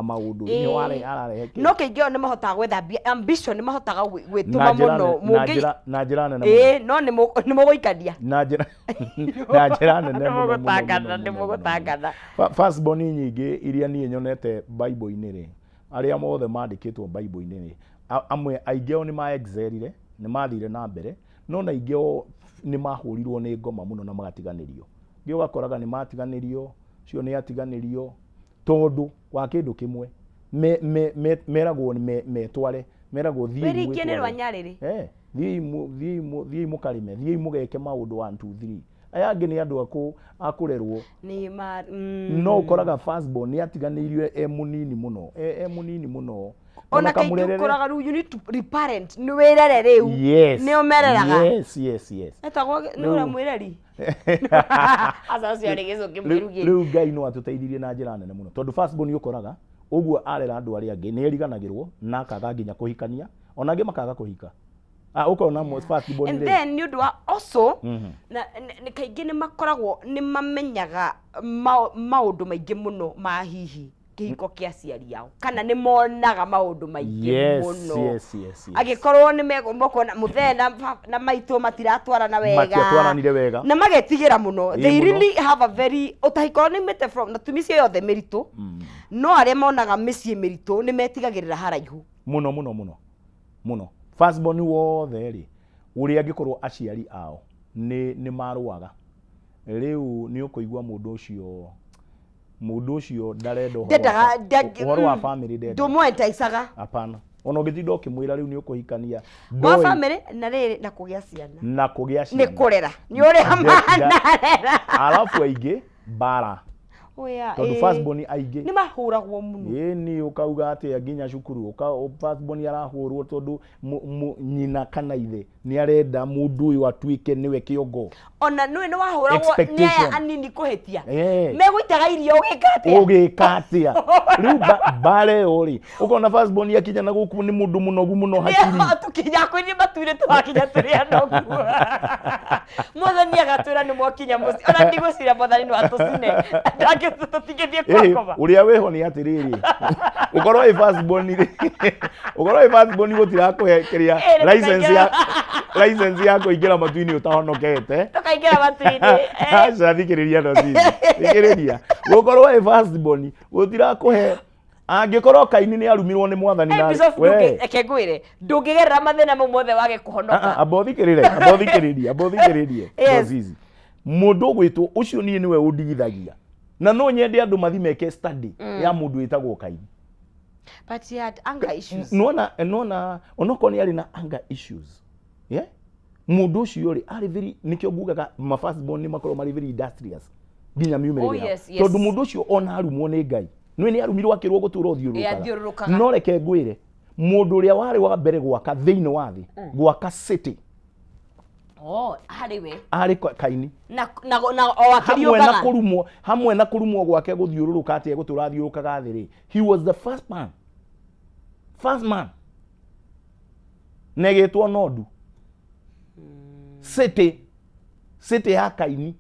Maũndũ Ĩĩ. nĩ ararehe kĩ? No kĩingĩ o nĩ mahotaga gwetha ambition, nĩ mahotaga gwĩtũma Na njĩra mũno na na njĩra nene mũno. Ĩĩ, no nĩ mũgũikania. Na njĩra nene Nĩ mũno, mũno, mũgũtangana, mũno, nĩ mũno, mũno. mũgũtangana. Firstborn nyingĩ iria niĩ nyonete Bible-inĩ rĩ, arĩa mothe mandĩkĩtwo Bible-inĩ rĩ, amwe aingĩ ao nĩ ma excelire, nĩ mathire na mbere, no na aingĩ ao nĩ mahũrirwo nĩ ngoma mũno na magatiganĩrio. Ngĩ ũgakoraga nĩ matiganĩrio, ũcio nĩ atiganĩrio, tondũ wa kĩndũ kĩmwe, meragwo metware, meragwo thiĩi Wĩringie nĩ mwĩtware. Rwa nyarĩrĩ. Eh, thiĩi mũkarĩme, thiĩi mũgeke maũndũ 1 2 3. Aya angĩ nĩ andũ akũrerwo. Nĩ ma. No ũkoraga firstborn nĩ atiganĩirio e mũnini mũno, e mũnini mũno. Ona kaingĩ kamũrerere- ũkoraga rĩu you need to reparent, nĩ wĩrere rĩu. Nĩ ũmereraga. Etagwo nĩ ũrĩa mwĩreri aca ũcio arĩ gĩcũkĩ mwĩrugi. Rĩu Ngai no atũteithirie na njĩra nene mũno, tondũ firstborn ũkoraga ũguo arera andũ arĩa angĩ, nĩ eriganagĩrwo na akaga nginya kũhikania, ona angĩ makaga kũhika. Ah, ũkona firstborn And rĩ then nĩ ũndũ wa also na kaingĩ nĩ makoragwo nĩ mamenyaga maũndũ maingĩ mũno ma hihi kĩhiko kĩa aciari ao, kana nĩ monaga maũndũ maingĩ mũno. Angĩkorwo nĩ megũkona mũthee na maitũ matiratwarana wega, Matiatwaranire wega. Na magetigĩra mũno. Ĩĩ, They mũno. really have a very ũtahikorwo nĩ mĩte from na mĩciĩ yothe mĩritũ, no arĩa monaga mĩciĩ mĩritũ nĩ metigagĩrĩra haraihu. Mũno mũno mũno mũno. Firstborn wothe rĩ, ũrĩa angĩkorwo aciari ao nĩ marũaga, rĩu nĩ ũkũigua mũndũ ũcio ndarenda ũhoro wa Ndendaga ũhoro wa family ndendaga. Ndũmwentaicaga. Hapana, ona ũngĩtinda ũkĩmwĩra rĩu nĩ ũkũhikania, wa ndoĩ. Family na rĩrĩ na kũgĩa ciana. Na kũgĩa nĩ ciana. kũrera nĩ ũrĩa manarera. Alafu aingĩ mbara. Oya, Tondũ firstborn aingĩ nĩ mahũragwo mũno. Ĩni, ũkauga atĩa nginya cukuru firstborn arahũrwo tondũ nyina kana ithe nĩ arenda mũndũ ũyũ atuĩke nĩwe kĩongo. Ona nĩ nĩ wahũragwo nĩ Expectation. aya anini kũhĩtia. Eh. Megũitaga irio ũgĩka atĩa? Ũgĩka atĩa rĩu mbara ĩyo rĩ, ũkona firstborn akinya na gũkũ nĩ mũndũ mũnogu mũno hakiri. Tũkinya kwĩrie matuire tũgakinya tũrĩ anogu, mwathani agatwĩra nĩ mwakinya mũciĩ. Ona ndigwĩciria mwathani no atũcine ndangĩ tũtingĩthiĩ Ĩĩ, kwakoma. Ũrĩa wĩho nĩ atĩrĩrĩ, ũkorwo wĩ firstborn rĩ, ũkorwo wĩ firstborn gũtirakũhe kĩrĩa Ĩĩ, license ya license ya kũingĩra matu-inĩ ũtahonokete. Tũkaingĩra matu-inĩ, eh. Aca, thikĩrĩria, no cici thikĩrĩria, gũkorwo wĩ firstborn gũtirakũhe, angĩkorwo Kaini nĩ arumirwo nĩ mwathani Eh, na Bishop, we. Reke ngwĩre, ndũngĩgerera mathĩna mau mothe wage Ah, ah, kũhonoka. Amba ũthikĩrĩre, amba ũthikĩrĩrie, amba ũthikĩrĩrie. Yes. Bozizi. Mũndũ ũgwĩtwo ũcio niĩ nĩwe ũndigithagia na no nyende andũ mathi meke study ya mũndũ wĩtagwo Kaini. But he had anger issues. Nona onokorwo nĩ arĩ na anger issues, yeah? Mũndũ ũcio rĩ, arĩ very, nĩkĩo ngugaga ma firstborn nĩ makoragwo marĩ very industrious nginya miumĩrĩre Oh, yao. yes. Tondũ mũndũ ũcio ona arumwo nĩ Ngai, nĩ nĩ arumirwo akĩrwo gũtũra Ĩ, ũthiũrũrũkaga. Athiũrũrũkaga. No reke ngwĩre, mũndũ ũrĩa warĩ wa mbere gwaka thĩinĩ wa thĩ, gwaka city, Oh, harĩ we. Arĩ Kaini. Na o Hamwe na akĩriũkaga. kũrumwo, hamwe na kũrumwo gwake gũthiũrũrũka atĩ egũtũra athiũrũrũkaga thĩ rĩ, he was the first man, first man na ĩgĩtwo Nodu city, city ya Kaini.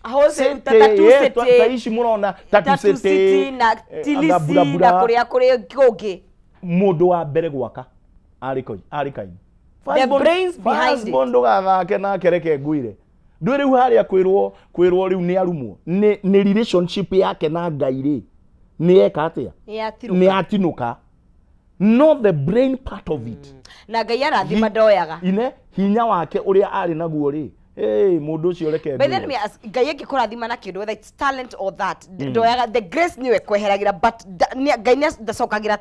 Whole City, ta Tatu yeah, City. ta ici mũrona Tatu Tatu City, City na anga Tilisi Bura na Bura. kũrĩa kũrĩ kũngĩ. Mũndũ wa mbere gwaka arĩ arĩ Kaini. The brains behind it. Firstborn ndũgathake nake, reke ngwĩre. Ndwĩ rĩu harĩa kwĩrwo rĩu nĩ arumwo nĩ relationship yake na Ngai rĩ, nĩ eka atĩa? Nĩ yatirũka. Nĩ atinũka, no the brain part of it. Na Ngai arathima ndoyaga. Ine hinya wake ũrĩa arĩ naguo rĩ, hey, mũndũ ũcio reke By then ngwĩre. Ngai angĩkũrathima na kĩndũ, whether it's talent or that, ndoyaga. The grace nĩwe kweheragĩra, but Ngai ndacokagĩra,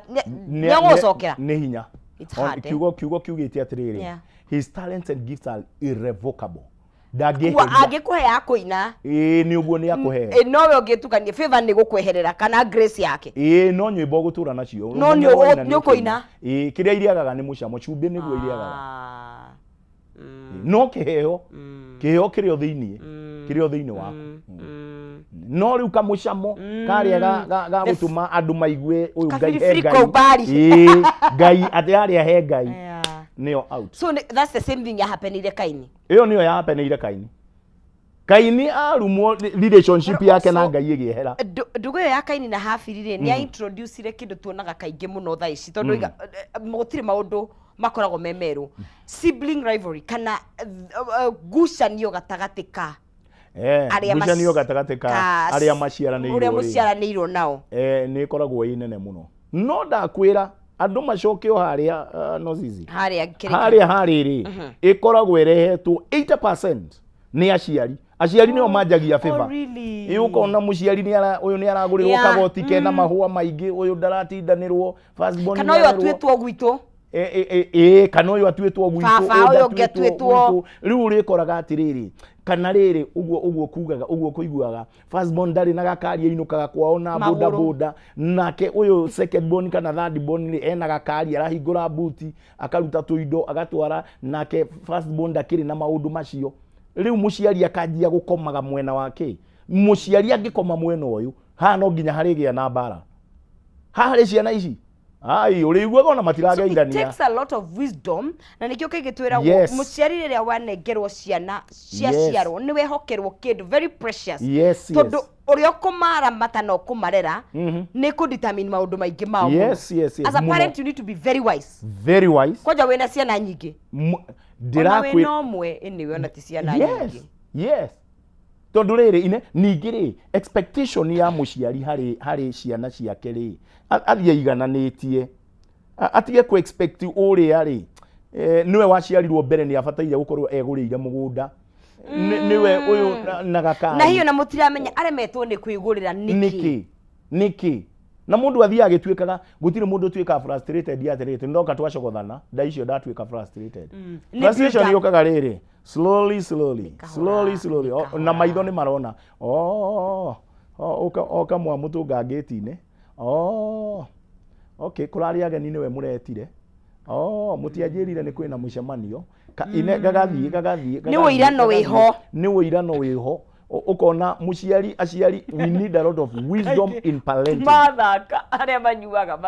nĩ agũgũcokera. Nĩ hinya. It's hard, eh? Kiugo kiugĩte atĩrĩrĩ, his talents and gifts are irrevocable. Ndangĩeheria. Angĩkũhe ya kũina, Ĩĩ, nĩ ũguo, nĩ akũhe. Ĩ, nowe ũngĩtukania favor nĩ gũkweherera kana grace yake. Ĩĩ, no nyĩmbo ũgũtũra nacio. No Mũnya waina. Nĩ ũkũina. Ĩĩ, kĩrĩa iriagaga nĩ mũcamo, cumbĩ nĩguo iriagaga. Ah. No kĩheo kĩrĩ o thĩinĩ waku. No rĩu kamũcamo karĩa ga gũtũma andũ maigue ũyũ Ngai he Kabiribiri Ngai. kwa umbali. Ĩĩ, Ngai atĩ harĩa he Ngai nĩyo out. So that's the same thing yahapenire Kaini. Ĩyo nĩyo yahapenĩire Kaini. Kaini arumwo, relationship But yake na also- Ngai ĩgĩehera. Ndũgũ ĩyo ya Kaini na Habili rĩ, nĩ ya introducire kĩndũ tuonaga kaingĩ mũno thaa ici, tondũ gũtirĩ maũndũ makoragwo me merũ, sibling rivalry kana ngucanio gatagatĩ ka arĩa ngucanio gatagatĩ ka arĩa maciaranĩirwo ũrĩa rĩ. Mũciaranĩirwo nao. Nĩ ĩkoragwo ĩ nene mũno, no ndakwĩra andũ macoke o harĩa, no zizi harĩa kĩrĩka. Harĩa harĩ rĩ, ĩkoragwo ĩrehetwo 80% nĩ aciari. Aciari nĩo manjagia Oh, favor. really? Ĩ, ũkona mũciari nĩ ara ũyũ nĩ aragũrĩrwo kagoti kena mahũa maingĩ, ũyũ ndaratindanĩrwo, first born Kana ũyũ nĩarerwo- atuĩtwo gwitũ. Ĩ, kana ũyũ atuĩtwo gwitũ. Baba, ũyũ ũyũ ũngĩ ndatuĩtwo atuĩtwo. gwitũ. Rĩu ũrĩkoraga atĩrĩrĩ, kana rĩrĩ ũguo ũguo kugaga ũguo kũiguaga first born ndarĩ na gakari, ainũkaga kwao na boda Magũrũ. Boda. Nake ũyũ second born kana third born rĩ, ena gakari, arahingũra buti, akaruta tũindo, agatwara. Nake first born ndakĩrĩ na maũndũ macio. Rĩu mũciari akanjia gũkomaga mwena wake. Mũciari angĩkoma mwena ũyũ haha, no nginya harĩgĩa na mbara haha harĩ ciana ici. Ai, ũrĩiguaga ona So it matirageithania. takes a lot of wisdom, na nĩkĩo kaingĩ twĩragwo mũciari rĩrĩa wanengerwo ciana ciaciarwo, nĩ wehokerwo kĩndũ very precious, tondũ ũrĩa ũkũmaramata na ũkũmarera nĩ kũ-determine maũndũ maingĩ mao mũno. Yes, As a mũno. parent, you need to be very wise. Very wise. Kwanja wĩna ciana nyingĩ, ona Ndĩrakwĩ wĩna ũmwe, anyway, ona ti ciana nyingĩ. Yes, tondũ rĩrĩ ine ningĩ rĩ, expectation ya mũciari harĩ ciana ciake rĩ, athiĩ aigananĩtie. Atige ku expect ũrĩa rĩ, nĩwe waciarirwo mbere nĩ abataire gũkorwo egũrĩire mũgũnda. Nĩwe ũyũ na gakari. Na hiyo na mũtiramenya aremetwo nĩ kwĩgũrĩra nĩkĩ. Nĩkĩ, nĩkĩ? Na mũndũ athiaga agĩtuĩkaga, gũtirĩ mũndũ ũtuĩkaga frustrated atĩrĩrĩ, ndoka twacogothana nda icio ndatuĩka frustrated. Nĩ Frustration build up. yũkaga rĩrĩ slowly, slowly, Kahora, slowly, slowly. Kahora. Na maitho nĩ marona, oh, oka mwamũtũnga ngĩti-inĩ. Oh, okay, kũrarĩ ageni, nĩwe mũretire. Oh, mũtianjĩrire nĩ kwĩna mũcemanio. Ine gagathiĩ gagathiĩ Nĩ gagathiĩ, ũirano gagathiĩ. wĩho. Nĩ ũirano wĩho. Ũkona mũciari, aciari, we need a lot of wisdom in parenting. Mathaka arĩa manyuaga,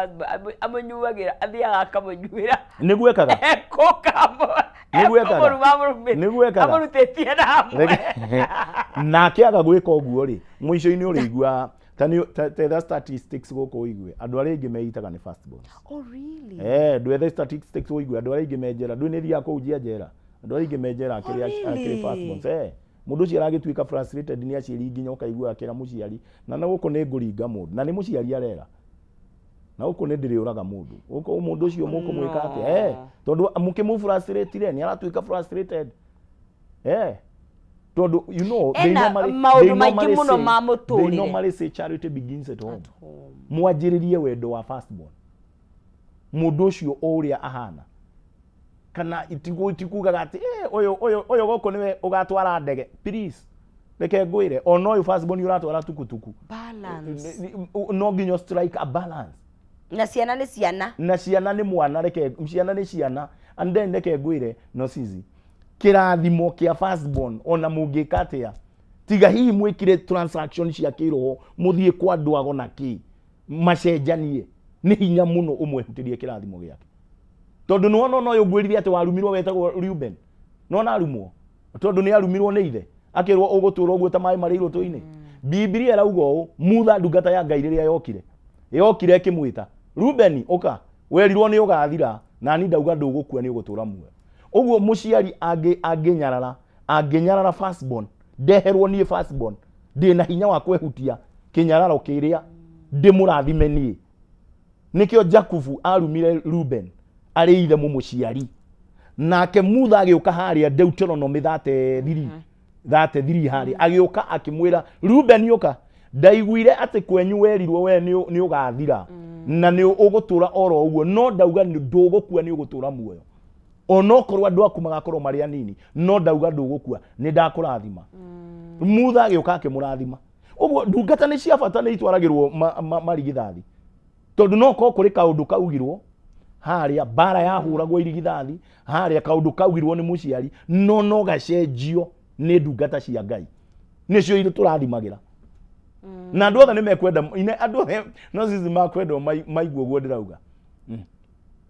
amũnyuagĩra, athiaga akamũnyuĩra. Nĩguo ekaga. Nĩguo ekaga. Nĩguo ekaga. Amũrutĩtie na hamwe. Nake aga gwĩka ũguo rĩ, mũico-inĩ ũrĩigua ta tetha statistics gũkũ, ũigue andũ arĩa aingĩ meitaga nĩ first born. Oh, really? Eh, ndwethe statistics ũigue andũ arĩa aingĩ me njera. Ndũĩ nĩ thiaga kũu njia njera, andũ arĩa aingĩ me njera akĩrĩ Oh, really? akĩrĩ first borns. Eh, mũndũ ũcio aragĩtuĩka frustrated nĩ aciari nginya ũkaigua akĩra mũciari na gũkũ nĩ ngũringa mũndũ, na nĩ mũciari arera, na gũkũ nĩ ndĩrĩũraga mũndũ gũkũ, mũndũ ũcio mũkũmwĩka atĩa? Eh, tondũ mũkĩmũ frustrated nĩ aratuĩka frustrated. Eh, tondũ you know they Ena maũndũ they maingĩ normally mũno ma they mũtũrĩre. normally say charity begins at home. Mwanjĩrĩrie wendo wa firstborn, mũndũ ũcio o ũrĩa ahana, kana itikugaga atĩ "Eh, ũyũ gũkũ nĩwe ũgatwara ndege." Please, reke ngwĩre, ona ũyũ firstborn ũratwara tukutuku. Balance. No nginya strike a balance. Na ciana nĩ ciana. Na ciana nĩ mwana, reke ciana nĩ ciana. And then reke ngwĩre, no cizi kĩrathimo kĩa firstborn, ona mũngĩka atĩa, tiga hihi mwĩkire transaction cia kĩroho, mũthiĩ kwa andũ ago na kĩ macenjanie, nĩ hinya mũno ũmwehutĩrie kĩrathimo gĩake, tondũ nĩwona ona ũyũ ngwĩrire atĩ warumirwo wetagwo Reuben, nona arumwo tondũ nĩ arumirwo nĩ ithe, akĩrwo ũgũtũra ũguo ta maĩ marĩ irũtũ-inĩ. Bibilia ĩrauga ũũ, Mutha ndungata ya Ngai rĩrĩa yokire ĩkĩmwĩta, "Rubeni, ũka, werirwo nĩ ũgathira, nani ndauga ndũgũkua, nĩ ũgũtũra muoyo." Ũguo mũciari angĩnyarara firstborn, ndeherwo niĩ firstborn, ndĩna hinya wa kwehutia kĩnyararo kĩrĩa, ndĩmũrathime niĩ. Nĩkĩo Jakubu arumire Ruben arĩ ithe mũmũciari. Nake Mutha agĩũka harĩa Deuteronomy 33, 33 harĩa, agĩũka akĩmwĩra, "Ruben, ũka, ndaiguire atĩ kwenyu werirwo we nĩ ũgathira na nĩ ũgũtũra oro ũguo, no ndauga ndũgũkua, nĩ ũgũtũra muoyo, onokorwo andũ aku magakorwo marĩ anini, no ndauga ndũgũkua, nĩ ndakũrathima." Mutha agĩũka akĩmũrathima. Ũguo ndungata nĩ cia bata, nĩ itwaragĩrwo marigithathi, tondũ no korwo kũrĩ kaũndũ kaugirwo harĩa mbara yahũragwo irigithathi, harĩa kaũndũ kaugirwo nĩ mũciari, no gacenjio nĩ ndungata cia Ngai, nĩcio irĩ tũrathimagĩra. Na andũ othe nĩ mekwenda ine, andũ othe no cici makwenda maigua ũguo ndĩrauga.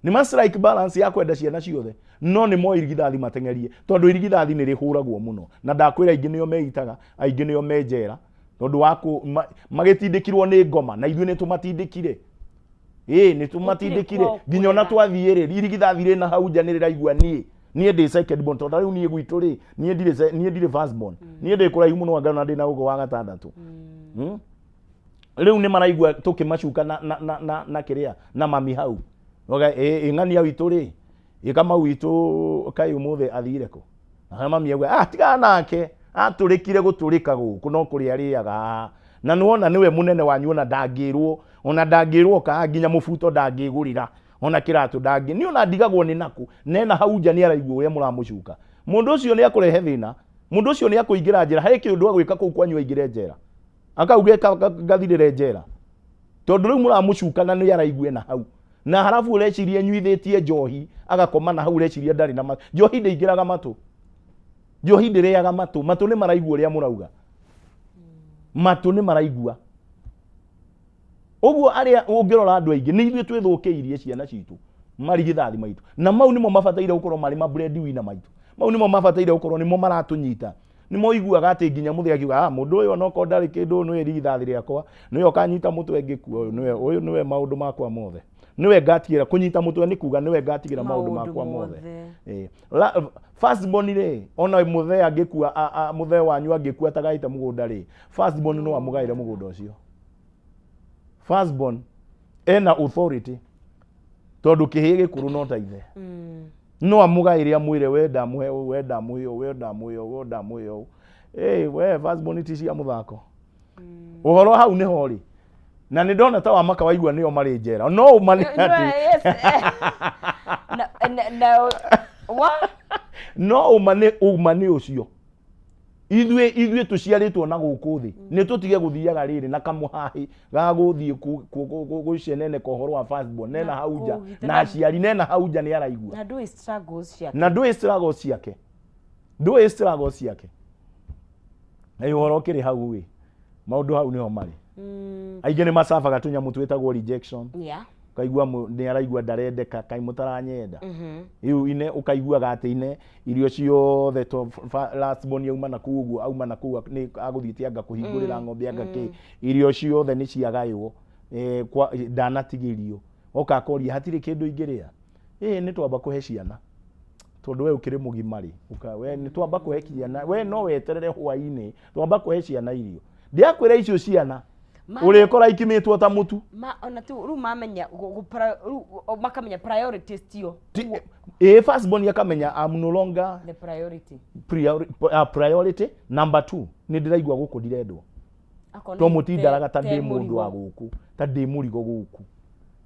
Nĩ ma strike balance ya kwenda ciana ciothe, no nĩ moĩ irigithathi mateng'erie, tondũ irigithathi nĩ rĩhũragwo mũno. Na ndakwĩra aingĩ nĩo meitaga, aingĩ nĩo me njera, tondũ wa kũ, magĩtindĩkirwo nĩ ngoma, na ithuĩ nĩ tũmatindĩkire. Ĩĩ, nĩ tũmatindĩkire. Gũtirĩ Nginya ona kwega. twathiĩ rĩ, irigithathi rĩna hau nja nĩ rĩraigua niĩ. Niĩ ndĩ second born, tondũ rĩu niĩ gwitũ rĩ, niĩ ndirĩ niĩ ndirĩ first born. Niĩ ndĩ kũraihu mũno anga ona ndĩ na gũkũ wa gatandatũ. Rĩu nĩ maraigua tũkĩmacuka na, na, na, na, na kĩrĩa na mami hau. Oga, ĩ ng'ania witũ rĩ, ĩ Kamau witũ kaĩ ũmũthĩ athire kũ? Na mami auga, ah, tigana nake, atũrĩkire gũtũrĩka gũkũ no kũrĩa arĩaga haha. Na nĩwona nĩwe mũnene wanyu, ona ndangĩrwo, ona ndangĩrwo ka nginya mũbuto ndangĩgũrĩra, ona kĩratũ ndangĩ. Niĩ ona ndigagwo nĩ nakũ, na ena hau nja nĩ araigua ũrĩa mũramũcuka. Mũndũ ũcio nĩ akũrehe thĩna, mũndũ ũcio nĩ akũingĩra njera, harĩ kĩũndũ agwĩka kũu kwanyu aingĩre njera. Akauge ngathirĩre njera. Tondũ rĩu mũramũcuka na nĩ araigua ena hau. Na harabu ũreciria nyuithĩtie njohi, agakoma na hau ũreciria ndarĩ na matũ. Njohi ndĩingĩraga matũ. Njohi ndĩrĩaga matũ. Matũ nĩ maraigua ũrĩa mũrauga. Matũ nĩ maraigua. Ũguo arĩa ũngĩrora andũ aingĩ nĩ ithuĩ twĩthũkĩirie ciana citũ, marigithathi maitũ. Na mau nĩmo mabataire gũkorwo marĩ ma breadwinner maitũ. Mau nĩmo mabataire gũkorwo nĩmo maratũnyita. Nĩ moiguaga atĩ nginya mũthee akiuga, ah, mũndũ ũyũ onokorwo ndarĩ kĩndũ, ũyũ nĩwe irigithathi rĩakwa, nĩwe ũkanyita mũtwe ngĩkua, ũyũ nĩwe, ũyũ nĩwe maũndũ makwa mothe. Nĩwe ngatigĩra, kũnyita mũtwe nĩ kuga nĩwe ngatigĩra maũndũ Maũndũ makwa mothe. mothe. Ĩĩ. First born rĩ, ona mũthee angĩkua, mũthee wanyu angĩkua atagaĩte mũgũnda rĩ, first born no amũgaĩre mũgũnda ũcio. First born ena authority tondũ kĩhĩĩ gĩkũrũ no ta ithe. No amũgaĩre amwĩre we ndamũhe ũũ, we ndamũhe ũũ, we ndamũhe ũũ, we ndamũhe ũũ. Ĩĩ, we first born ti cia mũthako. Ũhoro hau nĩho rĩ. Na nĩ ndona ta wamaka waigua nĩo marĩ njera. No ũma nĩ No, atĩ yes. Na, na, wa? No ũma nĩ, ũma nĩ ũcio. Ithuĩ, ithuĩ tũciarĩtwo na gũkũ thĩ. Nĩ tũtige gũthiaga rĩrĩ na kamũhahĩ ga gũthiĩ gũceneneka ũhoro wa first born. Nena Na hau nja. kũgitĩra. Na aciari, nena hau nja nĩ araigua. Na ndũĩ struggles ciake. Na ndũĩ struggles ciake. Ndũĩ struggles ciake. Na ũhoro ũkĩrĩ hau ĩ. Maũndũ hau nĩho marĩ. Aingĩ nĩ macabaga tũnyamũ twĩtagwo rejection. Ũkaigua nĩ araigua ndarendeka, kaĩ mũtaranyenda. Rĩu ine ũkaiguaga atĩ ine irio ciothe to last born auma na kũu ũguo, auma na kũu nĩ agũthiĩte anga kũhingũrĩra ng'ombe anga kĩ. Irio ciothe nĩ ciagaywo, kwa, ndanatigĩrio. Oka akoria hatirĩ kĩndũ ingĩrĩa. Ĩĩ nĩ twamba kũhe ciana. Tondũ we ũkĩrĩ mũgima rĩ, ũka, we nĩ twamba kũhe ciana, we no weterere hwainĩ, twamba kũhe ciana irio. Ndiakwĩra icio ciana, ũrĩkora ikimĩtwo ta mũtu. Ma, ona tu, rĩu mamenya, rĩu, o, makamenya priorities tio. Ti, ĩĩ, first born akamenya I'm no longer the priority. Priority number 2, nĩ ndĩraigua gũkũ ndirendwo. Akona To mũtindaraga ta te ndĩ mũndũ wa mũrigo. gũkũ, ta ndĩ mũrigo gũkũ.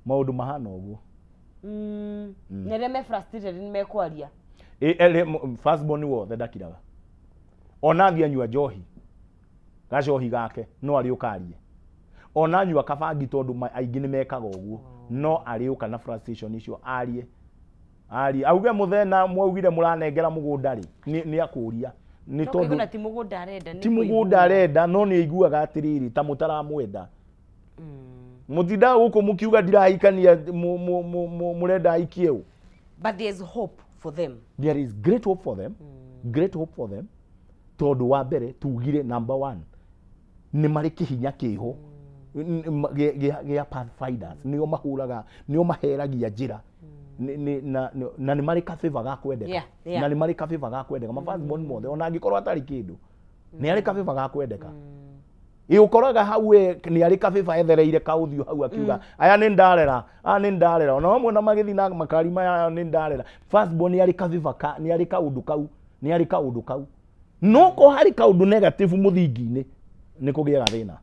Maũndũ mahana ũguo. Na rĩrĩa me frustrated nĩ mekwaria. Ĩ, erĩ, first born wothe ndakiraga. Ona athiĩ anyua njohi, gacohi gake, no arĩũka arie. Ona anyua kabangi tondũ aingĩ nĩ mekaga ũguo, no arĩũka na frustration icio arie. Arie, auge mũthena mwaugire mũranengera mũgũnda rĩ, nĩ akũria. Nĩ No tondũ kũigua na ti mũgũnda arenda, nĩ ti mũgũnda kũigua. arenda, no nĩ aiguaga atĩrĩrĩ, ta mũtaramwenda. Mũtindaga gũkũ mũkiuga ndirahikania, mũrenda ahikie ũ? But there is hope for them. There is great hope for them. Great hope for them. Tondũ wa mbere tugire number 1 nĩ marĩ kĩhinya kĩho gĩa pathfinders, nĩo mahũraga, nĩo maheragia njĩra. Na nĩ marĩ kabĩba ga kwendeka. Na nĩ marĩ kabĩba ga kwendeka. Ma first born mothe, ona angĩkorwo atarĩ kĩndũ, nĩ arĩ kabĩba ga kwendeka. Ĩ ũkoraga hau we nĩ arĩ kabĩba ethereire kaũthiũ hau akiuga, aya nĩ ndarera, aya nĩ ndarera. Ona mamwe na magĩthiĩ na makari maya, aya nĩ ndarera. First born nĩ arĩ kabĩba ka, nĩ arĩ kaũndũ kau, nĩ arĩ kaũndũ kau. No ko harĩ kaũndũ negative mũthingi-inĩ, nĩ kũgĩaga thĩna.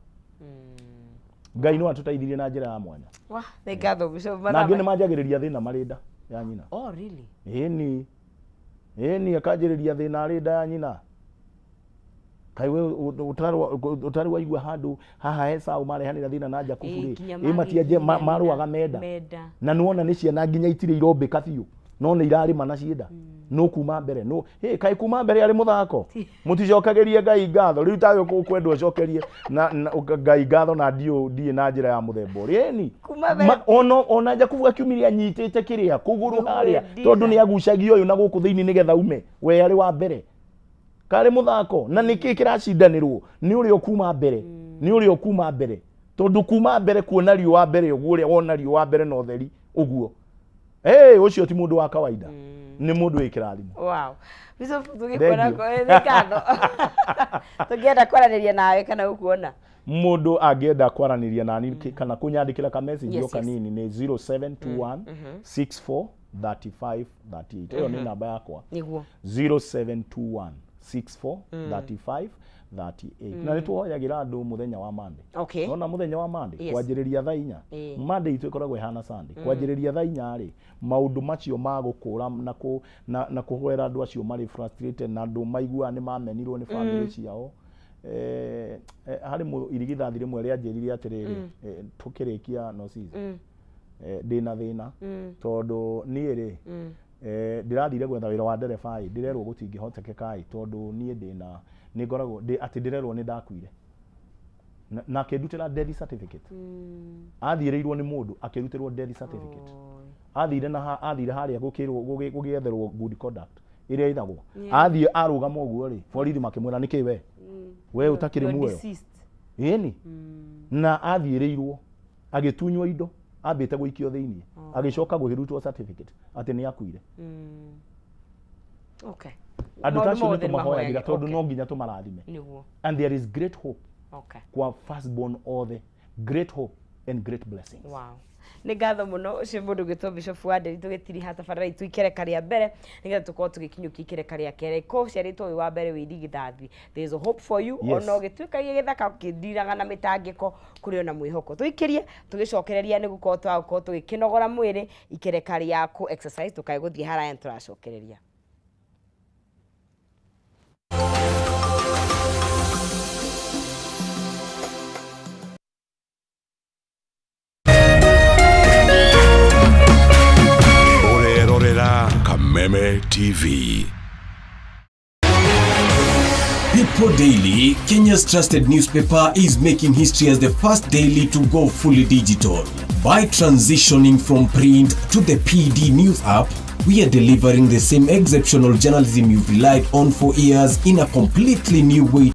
Ngai no atũteithirie na njĩra ya mwanya. Wah, nĩ ngatho Bishop Na angĩ Mathamaki. nĩ manjagĩrĩria thĩna marĩ nda ya nyina. Oh, really? Ĩni. Ĩni, akanjĩrĩria thĩna arĩ nda ya nyina. Kaĩ we ũtarĩ waigua handũ haha Esau marehanĩra thĩna na Jakubu rĩ? Ĩĩ, nginya Ĩ, matianjia, magĩkinya marũaga menda. Menda. Na nĩwona nĩ ciana nginya itirĩ irombĩka biũ, no nĩ irarĩma na cienda. No kuma mbere no hey, kaĩ kuma mbere arĩ mũthako, mũticokagerie Ngai ngatho rĩu tawe ũkwenda ũcokerie na Ngai ngatho na ndiĩ na njĩra ya mũthemba ũrĩa ĩni. Kuma mbere. Ona Jakubu akiumire anyitĩte kĩrĩa kũgũrũ harĩa, tondũ nĩ agucagia ũyũ na gũkũ thĩinĩ nĩgetha ume we arĩ wa mbere, karĩ mũthako. Na nĩkĩ kĩracindanĩrwo? Nĩ ũrĩa ũkuma mbere, nĩ ũrĩa ũkuma mbere, tondũ kuma mbere kuona riũa mbere ũguo, ũrĩa wona riũa mbere na ũtheri ũguo. Hey, ũcio ti mũndũ wa kawaida, nĩ mũndũ wĩ kĩrathimo. Wow. Bishop, tũgĩkuona Thank you. Nĩ ngatho. Tũngĩenda kwaranĩria nawe kana gũkuona? Mũndũ angĩenda kwaranĩria nani kana kũnyandĩkĩra ka message o kanini nĩ 0721 64 35 38. Ĩyo nĩ namba yakwa. 0721 64 35 38. Na nĩ tũhoyagĩra andũ mũthenya wa Monday. Nona mũthenya wa Monday kwanjĩrĩria thaa 4. Monday itũ ĩkoragwo ĩhana Sunday. Kwanjĩrĩria thaa 4 rĩ, maũndũ macio ma gũkũra na kũhoera andũ acio marĩ frustrated na andũ maiguaga nĩ mamenirwo nĩ family ciao. Harĩ irigithathi rĩmwe rĩanjĩrire atĩrĩrĩ, tũkĩrĩkia no season, ndĩna thĩna tondũ niĩ rĩ, ndĩrathire gwetha wĩra wa ndereba ĩ, ndĩrerwo gũtingĩhotekeka ĩ, tondũ niĩ ndĩna nĩ ngoragwo atĩ ndĩrerwo nĩ ndakuire na akĩndutĩra death certificate. Athiĩrĩirwo nĩ mũndũ akĩrutĩrwo death certificate. Athire na athire harĩa gũkĩrwo gũgĩetherwo good conduct ĩrĩa ĩthagwo, athiĩ arũgama ũguo rĩ, borithi makĩmwĩra, "Nĩkĩ we ũtakĩrĩ You're muoyo?" deceased. Ĩni, na athiĩrĩirwo agĩtunywo indo, ambĩte gũikio thĩiniĩ, agĩcoka gũkĩrutwo certificate atĩ nĩ akuire. Andũ ta Maũndũ acio nĩ mothe nĩ tũmahoyagĩra mahoyagĩra. tondũ no nginya tũmarathime. And there is great hope kwa firstborn othe, great hope and great blessings. Wow. Nĩ ngatho mũno. Ũcio mũndũ ũgĩtwo Bishop wa Nderi. Tũgĩtiriha tabarĩra itũ ikereka rĩa mbere nĩgetha tũkorwo tũgĩkinyũkia ikereka rĩa kerĩ. Ko ũciarĩtwo wĩ wa mbere wĩ irigithathi, there is a hope for you. Ona ũgĩtuĩka gĩthaka ũkĩndiraga na mĩtangĩko, kũrĩ ona mwĩhoko. Tũikĩrie tũgĩcokereria nĩ gũkorwo twagũkorwo tũgĩkĩnogora mwĩrĩ ikereka rĩa kũ exercise. Tũkae gũthiĩ haraya, nĩtũracokereria. Ũrerorera Kameme TV. People Daily, Kenya's trusted newspaper, is making history as the first daily to go fully digital. By transitioning from print to the PD News app, we are delivering the same exceptional journalism you've relied on for years in a completely new way.